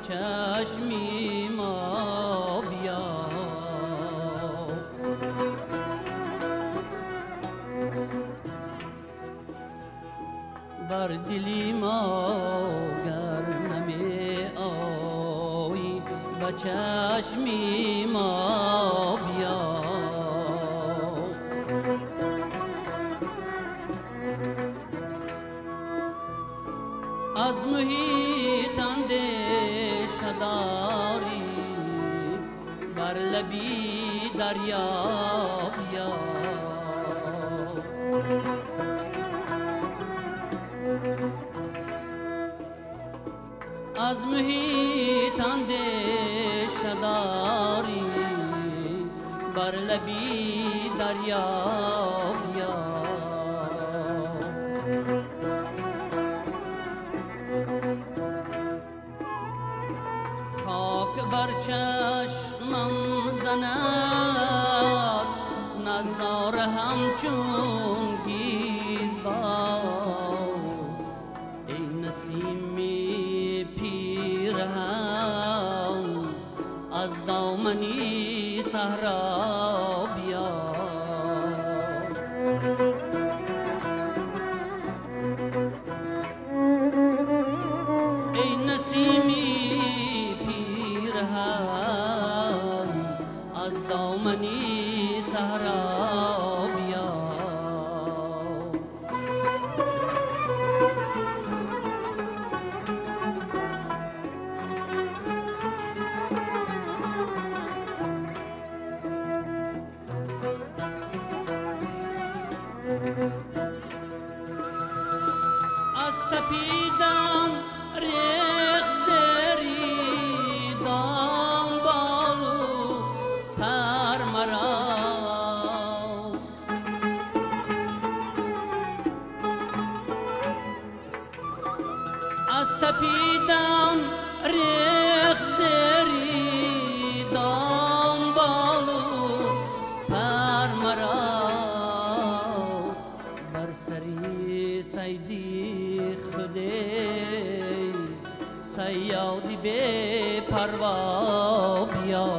چشمی ما بیا. بر دلی ما گر نمی آیی به چشمی ما بیا. از محیط اندیشه داری بر لبی دریا بیا. از محیط اندیشه داری بر لبی دریا بیا. خاک بر چشمم زند نظاره همچون گیربا. ای نسیمی پیرهن از دامنی صحرا بیا. ای نسیمی پیرهن از دامنی صحرا بیا. از تپیدن ریخ زری دام بالو پر مرا. از تپیدن ریخ زری دام بالو پر مرا. بر سری سیدی خوده صیادی بی پروا بیا.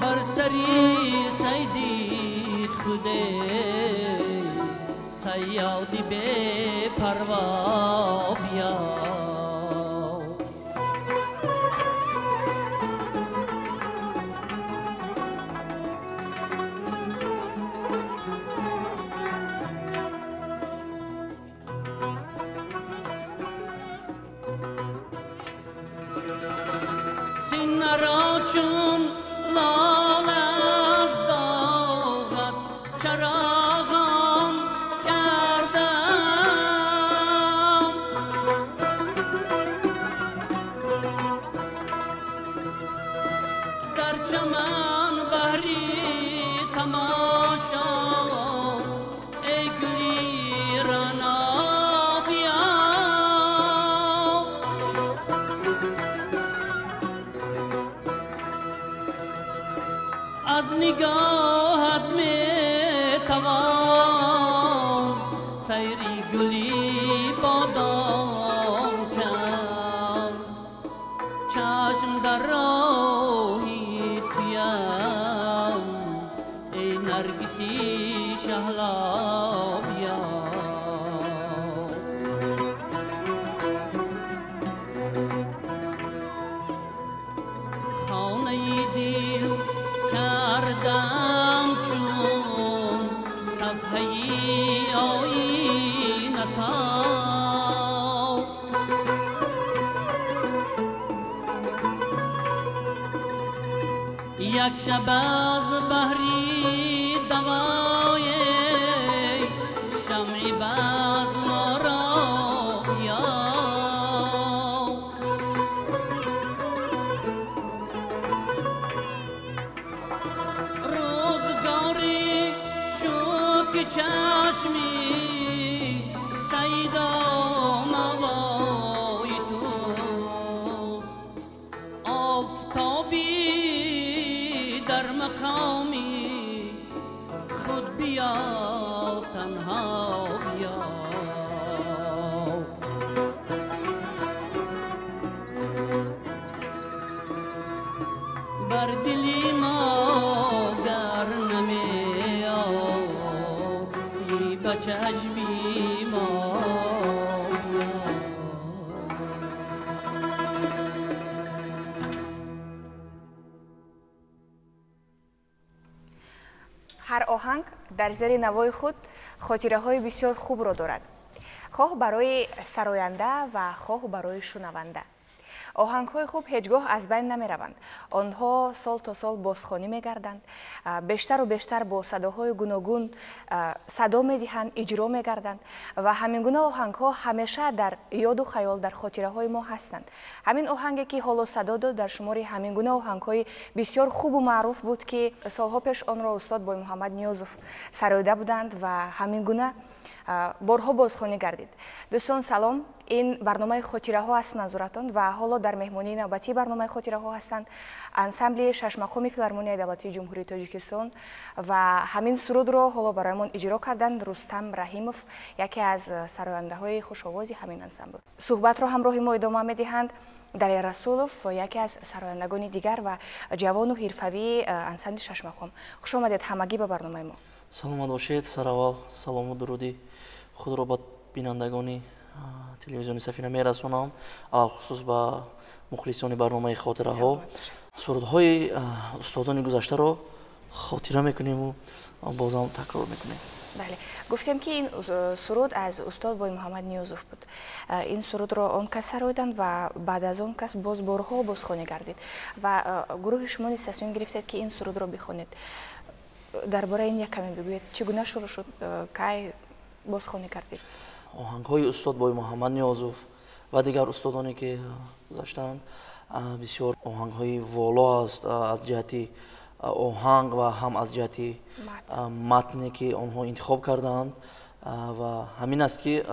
بر سری سیدی خوده صیادی بی پروا بیا. سینه را چون لال از داغت چراغان کردم. در چمن بهری تماشا ای گلی رعنا بیا. از نگاهت می توان سیری گلی بادام کرد. چشم در راهی تویم ای نرگسی شهلا بیا. خانه دل کردم چون صفحه آیینه ساز. یک شب از بهری دوای شمعی باز ما را بیا. روزگاری شد که چشمی سیدا موای توست. آفتابی در مقامی خود بیا. تنها بیا. بر دلی ما گر نمی آیی به چشمی ما. Ҳар оҳанг дар зери навои худ хотираҳои бисёр хубро дорад, хоҳ барои сароянда ва хоҳ барои шунаванда. Оҳангҳои хуб ҳеҷ гоҳ аз байн намераванд. Онҳо сол то сол бозхонӣ мегарданд, бештару бештар бо садоҳои гуногун садо медиҳанд, иҷро мегарданд ва ҳамин гуна оҳангҳо ҳамеша дар ёду хаёл, дар хотираҳои мо ҳастанд. Ҳамин оҳанге ки ҳоло садо дод, дар шумори ҳамин гуна оҳангҳои бисёр хубу маъруф буд, ки солҳо пеш онро устод Боймуҳаммад Ниёзов сароида буданд ва ҳамин гуна борҳо бозхонӣ гардид. Дӯстон, салом. Ин барномаи хотираҳо аст манзуратон ва ҳоло дар меҳмонии навбатии барномаи хотираҳо ҳастанд ансамбли шашмақоми филармонияи давлатии Ҷумҳурии Тоҷикистон ва ҳамин сурудро ҳоло бароямон иҷро карданд Рустам Раҳимов, яке аз сарояндаҳои хушовози ҳамин ансамбл. Суҳбатро ҳамроҳи мо идома медиҳанд Далер Расулов, яке аз сарояндагони дигар ва ҷавону ҳирфавии ансамбли шашмақом. Хуш омадед ҳамагӣ ба барномаи мо. Саломат бошед. Сараввал салому дуруди худро ба бинандагони телевизиони Сафина мерасонам, алалхусус ба мухлисони барномаи хотираҳо. Сурудҳои устодони гузаштаро хотира мекуниму бозам такрор мекунем. Бале, гуфтем ки ин суруд аз устод Боймуҳаммад Ниёзов буд. Ин сурудро он кас сароиданд ва баъд аз он кас боз борҳо бозхонӣ гардид ва гурӯҳи шумо низ тасмим гирифтед, ки ин сурудро бихонед. Дар бораи ин як каме бигӯед, чӣ гуна шурӯъ шуд, кай бозхонӣ кардед? Оҳангҳои устод Боймуҳаммад Ниёзов ва дигар устодоне ки гузаштаанд бисёр оҳангҳои воло аст, аз ҷиҳати оҳанг ва ҳам аз ҷиҳати матне ки онҳо интихоб кардаанд. Ва ҳамин аст ки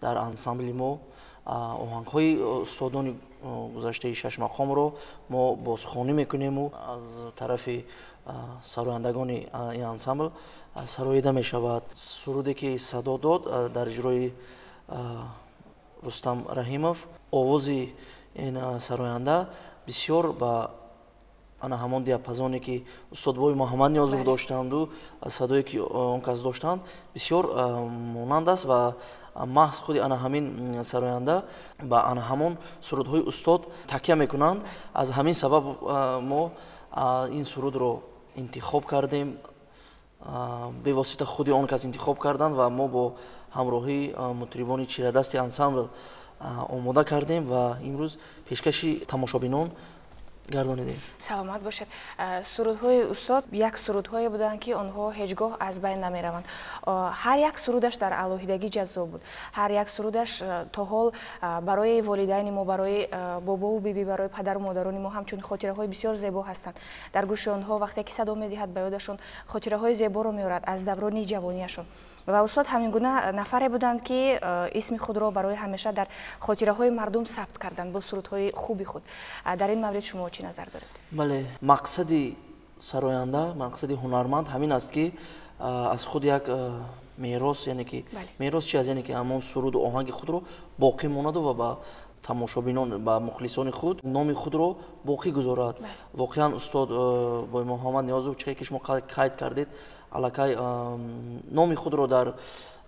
дар ансамбли мо оҳангҳои устодони гузаштаи шашмақомро мо бозхонӣ мекунему аз тарафи сарояндагони ин ансамбл сароида мешавад. Суруде ки садо дод дар иҷрои Рустам Раҳимов, овози ин сароянда бисёр ба ана ҳамон диапазоне ки устод Боймуҳаммад Ниёзов доштанду садое ки он кас доштанд бисёр монанд аст ва маҳз худи ана ҳамин сароянда ба ана ҳамон сурудҳои устод такя мекунанд. Аз ҳамин сабаб мо ин сурудро интихоб кардем, бевосита худи он кас интихоб карданд ва мо бо ҳамроҳии мутрибони чирадасти ансамбл омода кардем ва имрӯз пешкаши тамошобинон гардонидем. Саломат бошед. Сурудҳои устод як сурудҳое буданд, ки онҳо ҳеҷ гоҳ аз байн намераванд. Ҳар як сурудаш дар алоҳидагӣ ҷаззоб буд. Ҳар як сурудаш то ҳол барои волидайни мо, барои бобову биби, барои падару модарони мо ҳамчун хотираҳои бисёр зебо ҳастанд. Дар гӯши онҳо вақте ки садо медиҳад, ба ёдашон хотираҳои зеборо меорад аз даврони ҷавонияшон. Ва устод ҳамин гуна нафаре буданд, ки исми худро барои ҳамеша дар хотираҳои мардум сабт карданд бо сурудҳои хуби худ. Дар ин маврид шумо чӣ назар доред? Бале, мақсади сароянда, мақсади ҳунарманд ҳамин аст, ки аз худ як мерос, яъне ки мерос чи аст, яъне ки ҳамон суруду оҳанги худро боқӣ монаду ва ба тамошобинон, ба мухлисони худ номи худро боқӣ гузорад. Воқеан устод Боймуҳаммад Ниёзов, чӣ ки шумо қайд кардед, аллакай номи худро дар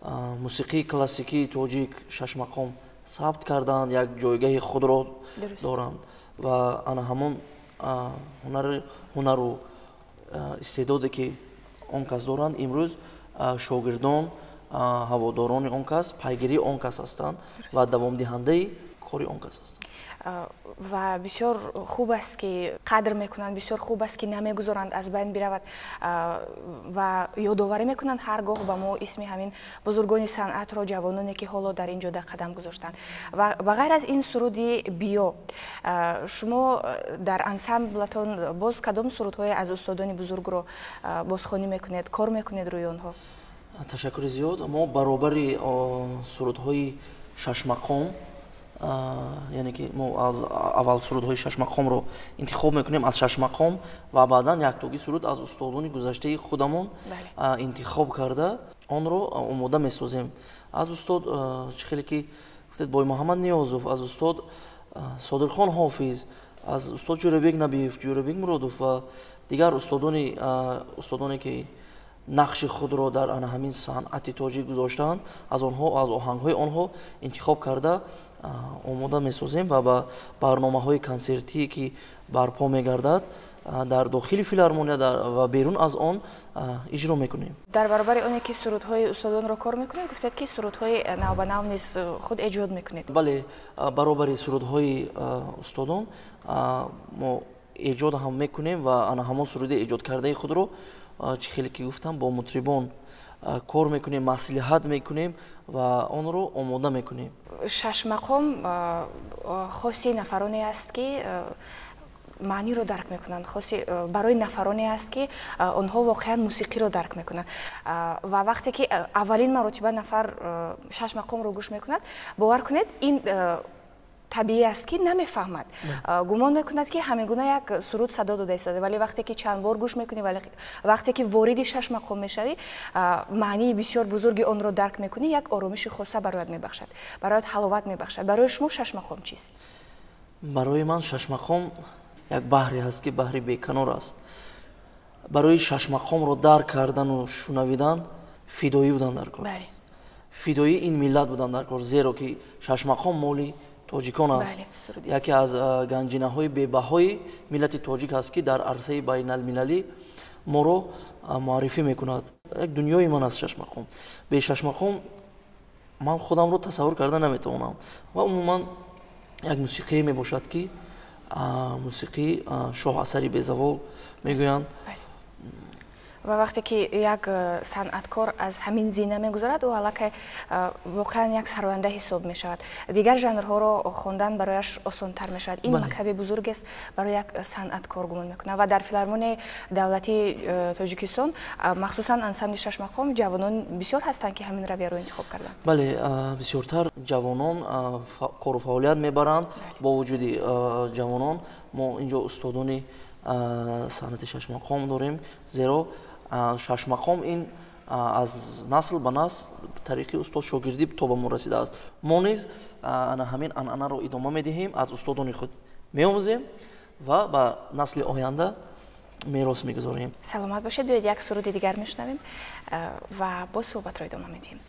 мусиқии классикии тоҷик шашмақом сабт карданд, як ҷойгаҳи худро доранд ва ана ҳамон ҳунару истеъдоде ки он кас доранд, имрӯз шогирдон, ҳаводорони он кас, пайгирии он кас ҳастанд ва давомдиҳандаи кори он кас ҳастанд. Ва бисёр хуб аст, ки қадр мекунанд, бисёр хуб аст, ки намегузоранд аз байн биравад ва ёдоварӣ мекунанд ҳар гоҳ ба мо исми ҳамин бузургони санъатро, ҷавононе ки ҳоло дар ин ҷода қадам гузоштанд. Ва ба ғайр аз ин суруди биё, шумо дар ансамблатон боз кадом сурудҳое аз устодони бузургро бозхонӣ мекунед, кор мекунед рӯи онҳо? Ташаккури зиёд. Мо баробари сурудҳои шашмақом Яъне ки мо аз аввал сурудҳои шашмақомро интихоб мекунем, аз шашмақом, ва баъдан яктоги суруд аз устодони гузаштаи худамон интихоб карда, онро омода месозем. Аз устод, чӣ хеле ки гуфтед, Боймуҳаммад Ниёзов, аз устод Содирхон Ҳофиз, аз устод Ҷӯрабек Набиев, Ҷӯрабек Муродов ва дигар устодоне ки нақши худро дар ана ҳамин санъати тоҷик гузоштаанд, аз онҳо, аз оҳангҳои онҳо интихоб карда, омода месозем ва ба барномаҳои консертие ки барпо мегардад дар дохили филармония ва берун аз он иҷро мекунем. Дар баробари оне ки сурудҳои устодонро кор мекунед, гуфтед ки сурудҳои навбанав низ худ эҷод мекунед. Бале, баробари сурудҳои устодон мо эҷод ҳам мекунем ва ана ҳамон суруди эҷодкардаи худро, чӣ хеле ки гуфтам, бо мутрибон кор мекунем, маслиҳат мекунем ва онро омода мекунем. Шашмақом хоси нафароне аст, ки маъниро дарк мекунанд, хоси барои нафароне аст, ки онҳо воқеан мусиқиро дарк мекунанд. Ва вақте ки аввалин маротиба нафар шашмақомро гӯш мекунад, бовар кунед, ин табиӣ аст, ки намефаҳмад, гумон мекунад, ки ҳамин гуна як суруд садо дода истода. Вале вақте ки чанд бор гӯш мекунӣ, вале вақте ки вориди шаш мақом мешавӣ, маънии бисёр бузурги онро дарк мекунӣ, як оромиши хоса барояд мебахшад, барояд ҳаловат мебахшад. Барои шумо шаш мақом чист? Барои ман шашмақом як баҳре ҳаст, ки баҳри беканор аст. Барои шашмақомро дарк кардану шунавидан фидоӣ будан дар кор, фидоии ин миллат будан дар кор, зеро ки шашмақом моли тоҷикон аст, яке аз ганҷинаҳои бебаҳои миллати тоҷик аст, ки дар арсаи байналмилалӣ моро муаррифӣ мекунад. Як дунёи ман аст шашмақом. Бе шашмақом ман худамро тасаввур карда наметавонам. Ва умуман як мусиқие мебошад, ки мусиқӣ шоҳасари безавол мегӯянд. Ва вақте ки як санъаткор аз ҳамин зина мегузарад, ӯ аллакай воқеан як сароянда ҳисоб мешавад, дигар жанрҳоро хондан барояш осонтар мешавад. Ин мактаби бузургест барои як санъаткор, гумон мекунам. Ва дар филармонияи давлатии Тоҷикистон, махсусан ансамбли шашмақом, ҷавонон бисёр ҳастанд, ки ҳамин равияро интихоб карданд. Бале, бисёртар ҷавонон кору фаъолият мебаранд. Бо вуҷуди ҷавонон мо инҷо устодони санъати шашмақом дорем, зеро шашмақом ин аз насл ба насл тариқи устод шогирдӣ то ба мо расидааст. Мо низ ана ҳамин анъанаро идома медиҳем, аз устодони худ меомӯзем ва ба насли оянда мерос мегузорем. Саломат бошед. Биёед, як суруди дигар мешунавем ва боз суҳбатро идома медиҳем.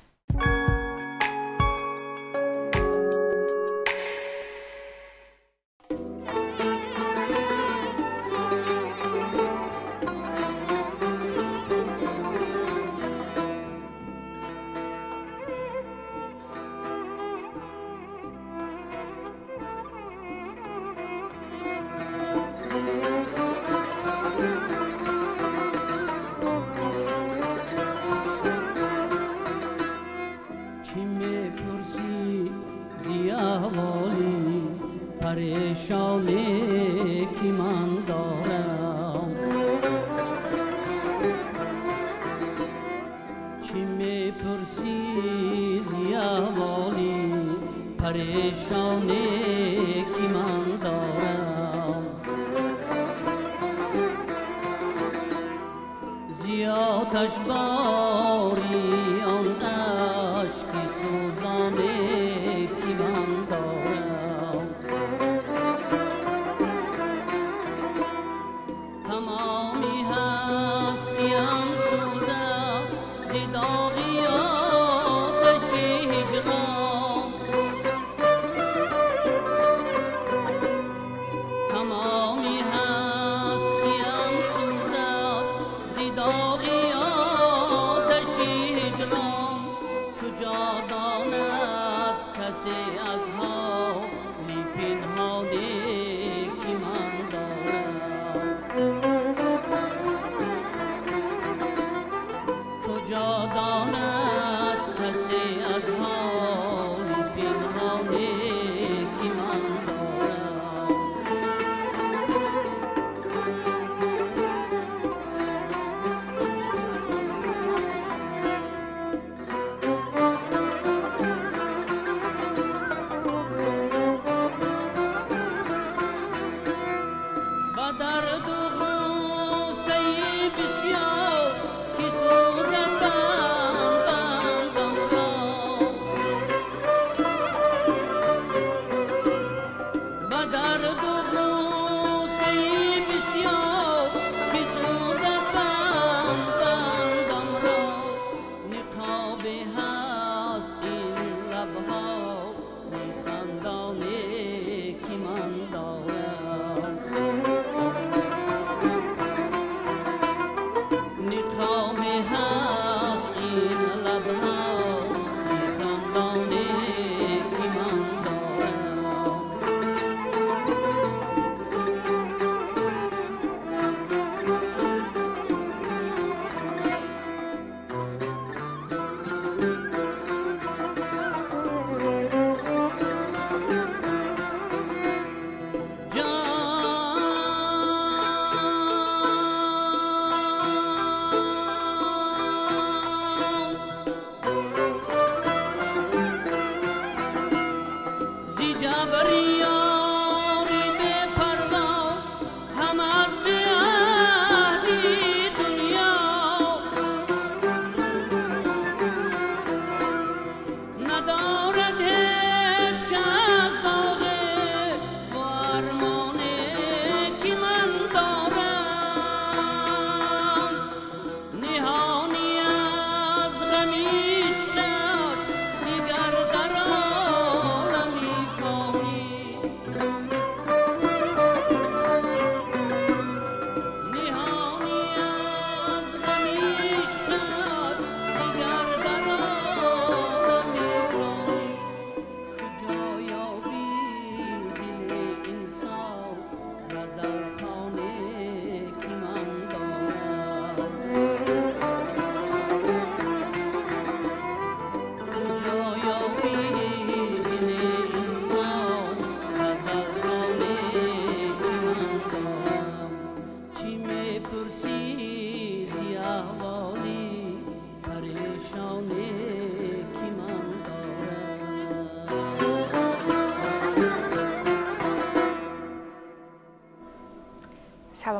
داغی آتشی هجران.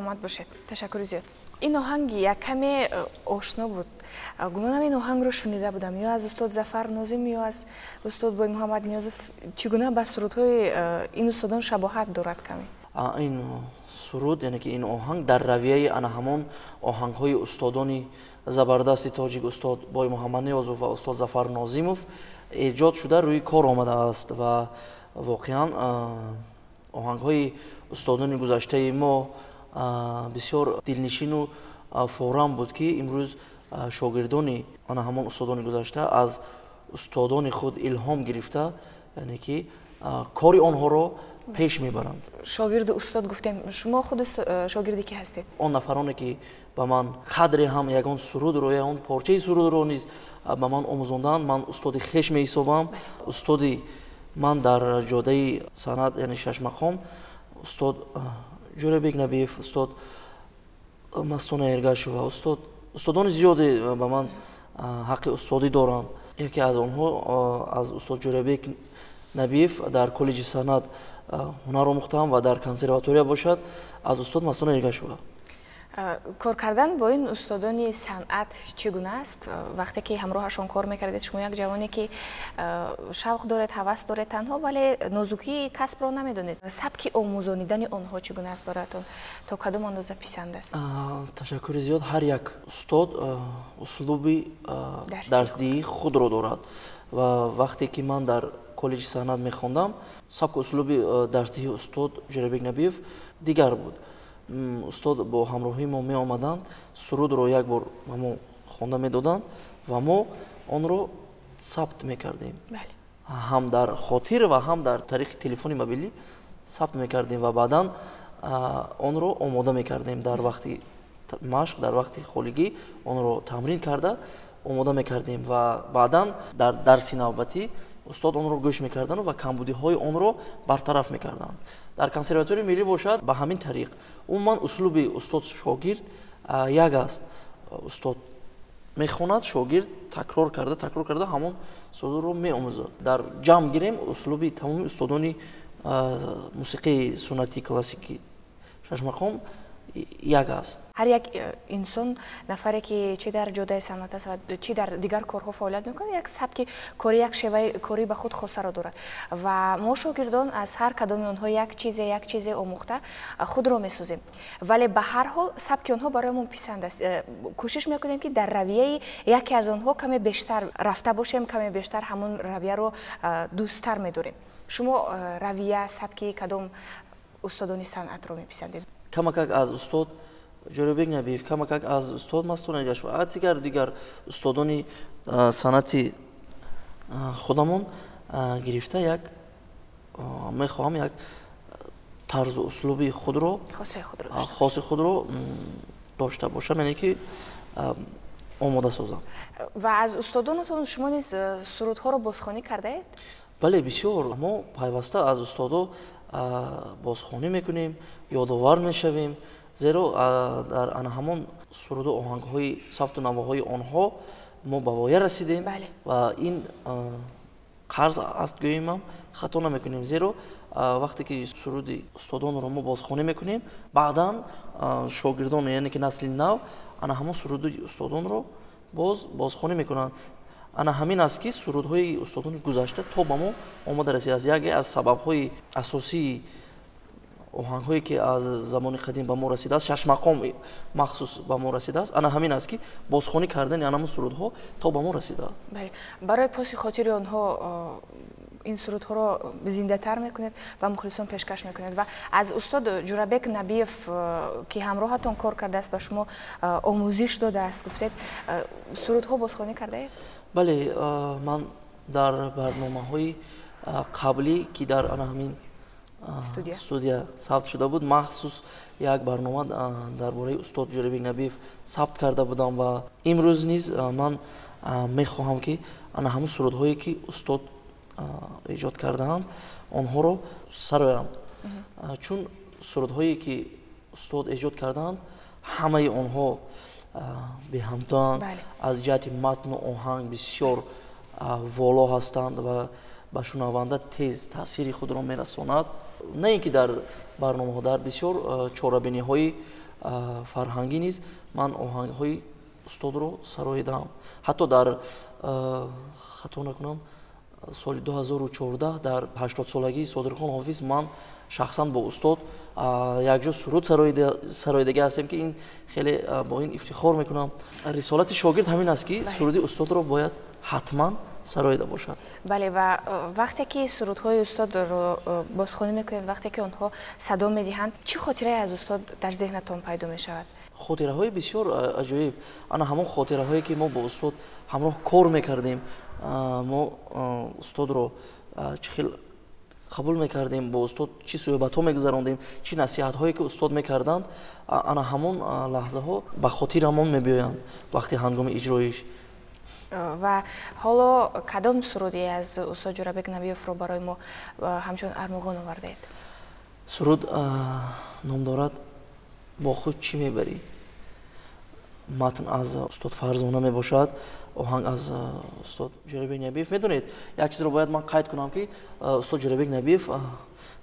Саломат бошед, ташаккури зиёд. Ин оҳанг як каме ошно буд. Гумонам, ин оҳангро шунида будам ё аз устод Зафар Нозим, ё аз устод Боймуҳаммад Ниёзов. Чӣ гуна ба сурудҳои ин устодон шабоҳат дорад каме? Ин суруд, яъне ки ин оҳанг, дар равияи ана ҳамон оҳангҳои устодони забардасти тоҷик, устод Боймуҳаммад Ниёзов ва устод Зафар Нозимов эҷод шуда, рӯи кор омадааст. Ва воқеан оҳангҳои устодони гузаштаи мо бисёр дилнишину форам буд, ки имрӯз шогирдони ана ҳамон устодони гузашта аз устодони худ илҳом гирифта, яъне ки кори онҳоро пеш мебаранд. Шогирду устод гуфтем, шумо худ шогирди ки ҳастед? Он нафароне, ки ба ман қадре ҳам ягон сурудро, ягон порчаи сурудро низ ба ман омӯзонданд, ман устоди хеш меҳисобам. Устоди ман дар ҷодаи санъат, яъне шашмақом, устод Ҷӯрабек Набиев, устод Мастона Эргашева, устодони зиёде ба ман ҳаққи устодӣ доранд. Яке аз онҳо, аз устод Ҷӯрабек Набиев дар коллеҷи санъат ҳунар омӯхтаам ва дар консерватория бошад, аз устод Мастона Эргашева. Кор кардан бо ин устодони санъат чӣ гуна аст? Вақте ки ҳамроҳашон кор мекардед, шумо як ҷавоне, ки шавқ доред, ҳавас доред танҳо, вале нозукии касбро намедонед. Сабки омӯзонидани онҳо чӣ гуна аст бароятон? То кадом андоза писанд аст? Ташаккури зиёд. Ҳар як устод услуби дарсдиҳии худро дорад. Ва вақте ки ман дар коллеҷи санъат мехондам, сабку услуби дарсдиҳии устод Ҷӯрабек Набиев дигар буд. Устод бо ҳамроҳии мо меомаданд, сурудро як бор ба мо хонда медоданд ва мо онро сабт мекардем, ҳам дар хотир ва ҳам дар тариқи телефони мобилӣ сабт мекардем ва баъдан онро омода мекардем. Дар вақти машқ, дар вақти холигӣ онро тамрин карда омода мекардем ва баъдан дар дарси навбатӣ устод онро гӯш мекарданд ва камбудиҳои онро бартараф мекарданд. Дар консерваторияи миллӣ бошад, ба ҳамин тариқ. Умуман, услуби устод шогирд як аст: устод мехонад, шогирд такрор карда, такрор карда ҳамон сурудро меомӯзад. Дар ҷамъ гирем, услуби тамоми устодони мусиқии суннатии классикӣ, шашмақом як аст. Ҳар як инсон, нафаре, ки чӣ дар ҷодаи санъат аст ва чӣ дар дигар корҳо фаъолият мекунад, як сабки корӣ, як шеваи корӣ ба худ хосаро дорад. Ва мо, шогирдон, аз ҳар кадоми онҳо як чизе омӯхта худро месозем, вале ба ҳар ҳол сабки онҳо барои мо писанд аст. Кӯшиш мекунем, ки дар равияи яке аз онҳо каме бештар рафта бошем, каме бештар ҳамон равияро дӯсттар медорем. Шумо равия, сабки кадом устодони санъатро меписандед? Камакак аз устод Ҷӯрабек Набиев, камакак аз устод Мастона Эргашева, аз дигар устодони санъати худамон гирифта, як мехоҳам як тарзу услуби худро, хоси худро дошта бошам, яъне ки омода созам. Ва аз устодонатон шумо низ сурудҳоро бозхонӣ кардаед? Бале, бисёр. Мо пайваста аз устодо бозхонӣ мекунем, ёдовар мешавем, зеро дар ана ҳамон суруду оҳангҳои, савту навоҳои онҳо мо ба воя расидем. Ва ин қарз аст гӯемам, хато намекунем, зеро вақте ки суруди устодонро мо бозхонӣ мекунем, баъдан шогирдон, яъне ки насли нав, ана ҳамон суруди устодонро боз бозхонӣ мекунанд. Ана ҳамин аст, ки сурудҳои устодони гузашта то ба мо омода расидааст. Яке аз сабабҳои асосии оҳангҳое, ки аз замони қадим ба мо расидааст, шашмақом махсус ба мо расидааст, ана ҳамин аст, ки бозхонӣ кардани анамун сурудҳо то ба мо расидааст. Бале, барои поси хотири онҳо ин сурудҳоро зиндатар мекунед ва мухлисон пешкаш мекунед. Ва аз устод Ҷурабек Набиев, ки ҳамроҳатон кор кардааст, ба шумо омӯзиш додааст, гуфтед, сурудҳо бозхонӣ кардаед? Бале, ман дар барномаҳои қаблӣ, ки дар ана ҳамин студия сабт шуда буд, махсус як барнома дар бораи устод Ҷӯрабек Набиев сабт карда будам. Ва имрӯз низ ман мехоҳам, ки ана ҳамун сурудҳое, ки устод эҷод кардаанд, онҳоро сароям, чун сурудҳое, ки устод эҷод кардаанд, ҳамаи онҳо беҳамтоанд, аз ҷиҳати матну оҳанг бисёр воло ҳастанд ва ба шунаванда тез таъсири худро мерасонад. На ин ки дар барномаҳо, дар бисёр чорабиниҳои фарҳангӣ низ ман оҳангҳои устодро сароидаам. Ҳатто дар хато накунам соли 2014 дар 80-солагии Содирхон Ҳофиз ман шахсан бо устод якҷо суруд сароидагӣ ҳастем, ки ин хеле бо ин ифтихор мекунам. Рисолати шогирд ҳамин аст, ки суруди устодро бояд ҳатман сароида бошад. Бале, ва вақте ки сурудҳои устодро бозхонӣ мекунед, вақте ки онҳо садо медиҳанд, чӣ хотирае аз устод дар зеҳнатон пайдо мешавад? Хотираҳои бисёр аҷоиб. Ана ҳамон хотираҳое, ки мо бо устод ҳамроҳ кор мекардем, мо устодро чӣ хел қабул мекардем, бо устод чӣ суҳбатҳо мегузарондем, чӣ насиҳатҳое ки устод мекарданд, ана ҳамон лаҳзаҳо ба хотирамон мебиёянд вақти ҳангоми иҷроиш. Ва ҳоло кадом суруде аз устод Ҷӯрабек Набиевро барои мо ҳамчун армуғон овардаед? Суруд ном дорад «Бо худ чӣ мебарӣ». Матн аз устод Фарзона мебошад, оҳанг аз устод Ҷӯрабек Набиев. Медонед, як чизро бояд ман қайд кунам, ки устод Ҷӯрабек Набиев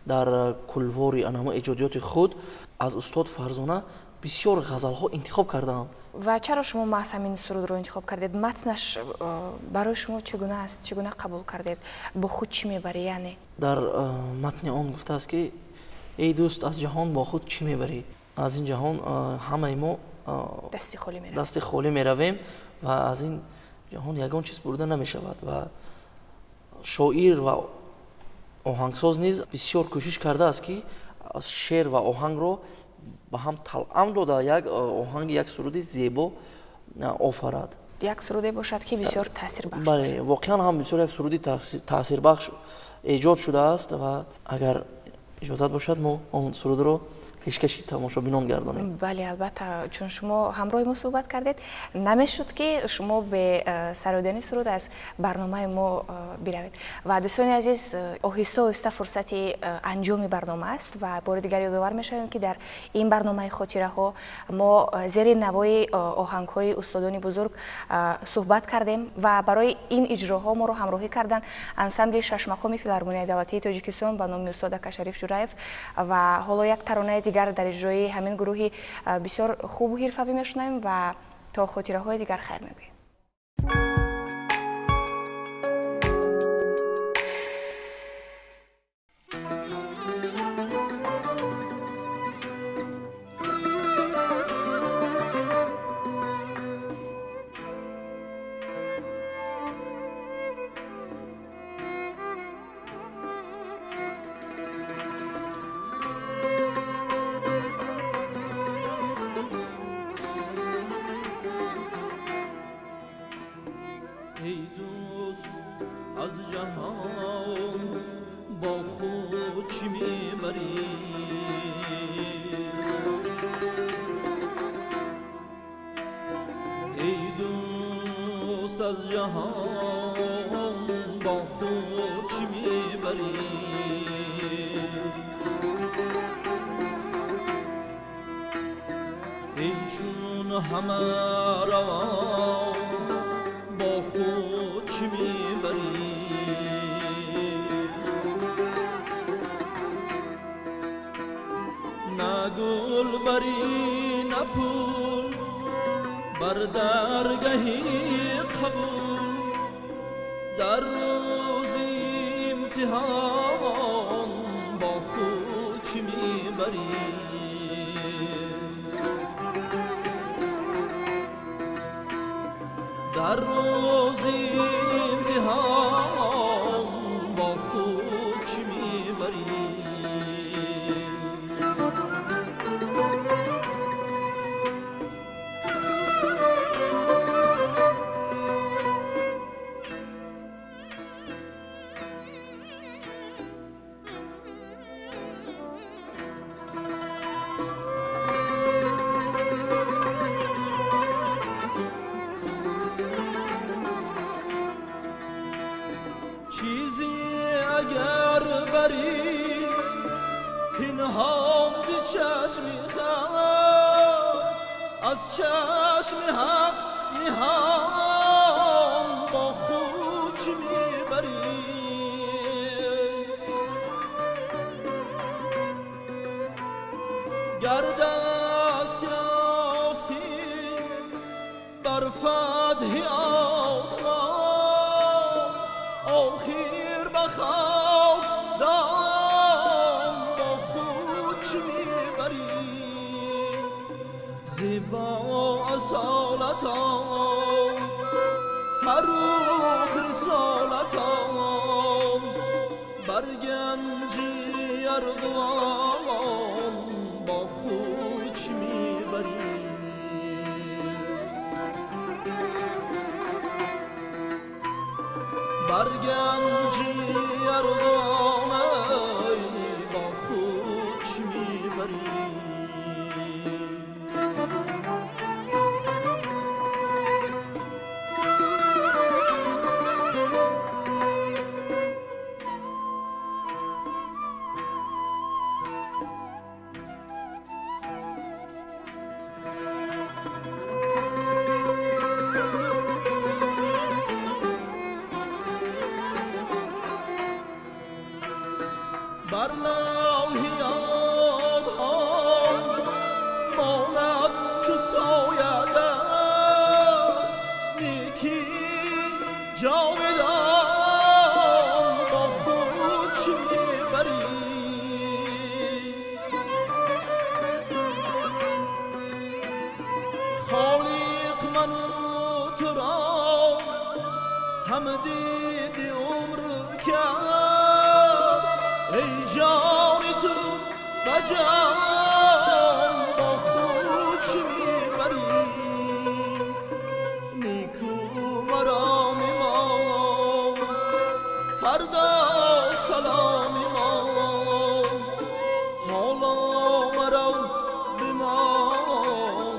дар кулвори анамо эҷодиёти худ аз устод Фарзона бисёр ғазалҳо интихоб кардаам. Ва чаро шумо маҳз ҳамин сурудро интихоб кардед? Матнаш барои шумо чӣ гуна аст? Чӣ гуна қабул кардед? Бо худ чӣ мебарӣ? Яъне дар матни он гуфтааст, ки эй дӯст, аз ҷаҳон бо худ чӣ мебарӣ? Аз ин ҷаҳон ҳамаи мо дасти холӣ меравем ва аз ин ҷаҳон ягон чиз бурда намешавад. Ва шоир ва оҳангсоз низ бисёр кӯшиш кардааст, ки шеър ва оҳангро ба ҳам талъам дода як оҳанги, як суруди зебо офарад. Як суруде бошад, ки бисёр таъсирбахш. Бале, воқеан ҳам бисёр як суруди таъсирбахш эҷод шудааст ва агар иҷозат бошад, мо он сурудро пешкаши тамошобинон гардонем. Бале, албатта, чун шумо ҳамроҳи мо суҳбат кардед, намешуд, ки шумо бе сародани суруд аз барномаи мо биравед. Ва дӯстони азиз, оҳиста оҳиста фурсати анҷоми барнома аст ва бори дигар ёдовар мешавем, ки дар ин барномаи хотираҳо мо зери навои оҳангҳои устодони бузург суҳбат кардем ва барои ин иҷроҳо моро ҳамроҳӣ карданд ансамбли шашмақоми филармонияи давлатии Тоҷикистон ба номи устод Акашариф Ҷураев. Ва ҳоло як таронаи дигар дар иҷрои ҳамин гурӯҳи бисёр хубу ҳирфавӣ мешунавем ва то хотираҳои дигар хайр мегӯем. در روزی امتحان با خود چی میبری؟ از چشم حق نهان با خود چی میبری؟ گر دست در فتح آسمان آخر به خاک دام با خود چه میبری زیبا اصالتم فروخ رسالتم بر گنجی ارغوان با خود چه میبری بر گنجی ارغوان با خود چه میبری بر لوح یادها ماند چو سایه است نیکی جاودان با خود چه میبری خالق من و تو را تمدید عمر کرد ای جان تو به جان با خود چه میبری نیکو مرام ما فردا سلام ما حالا مرا بمان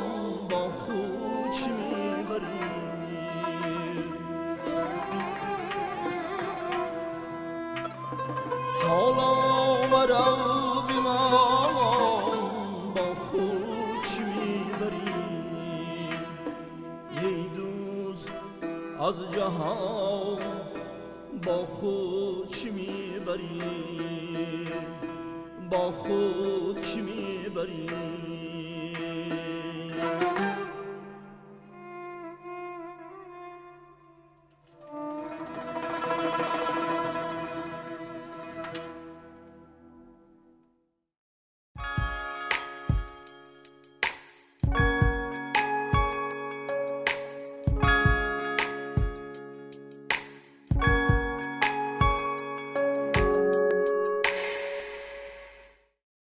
با خود چه میبری حالا مرا بمان با خود چه میبری ای دوست از جهان با خود چه میبری با خود چه میبری.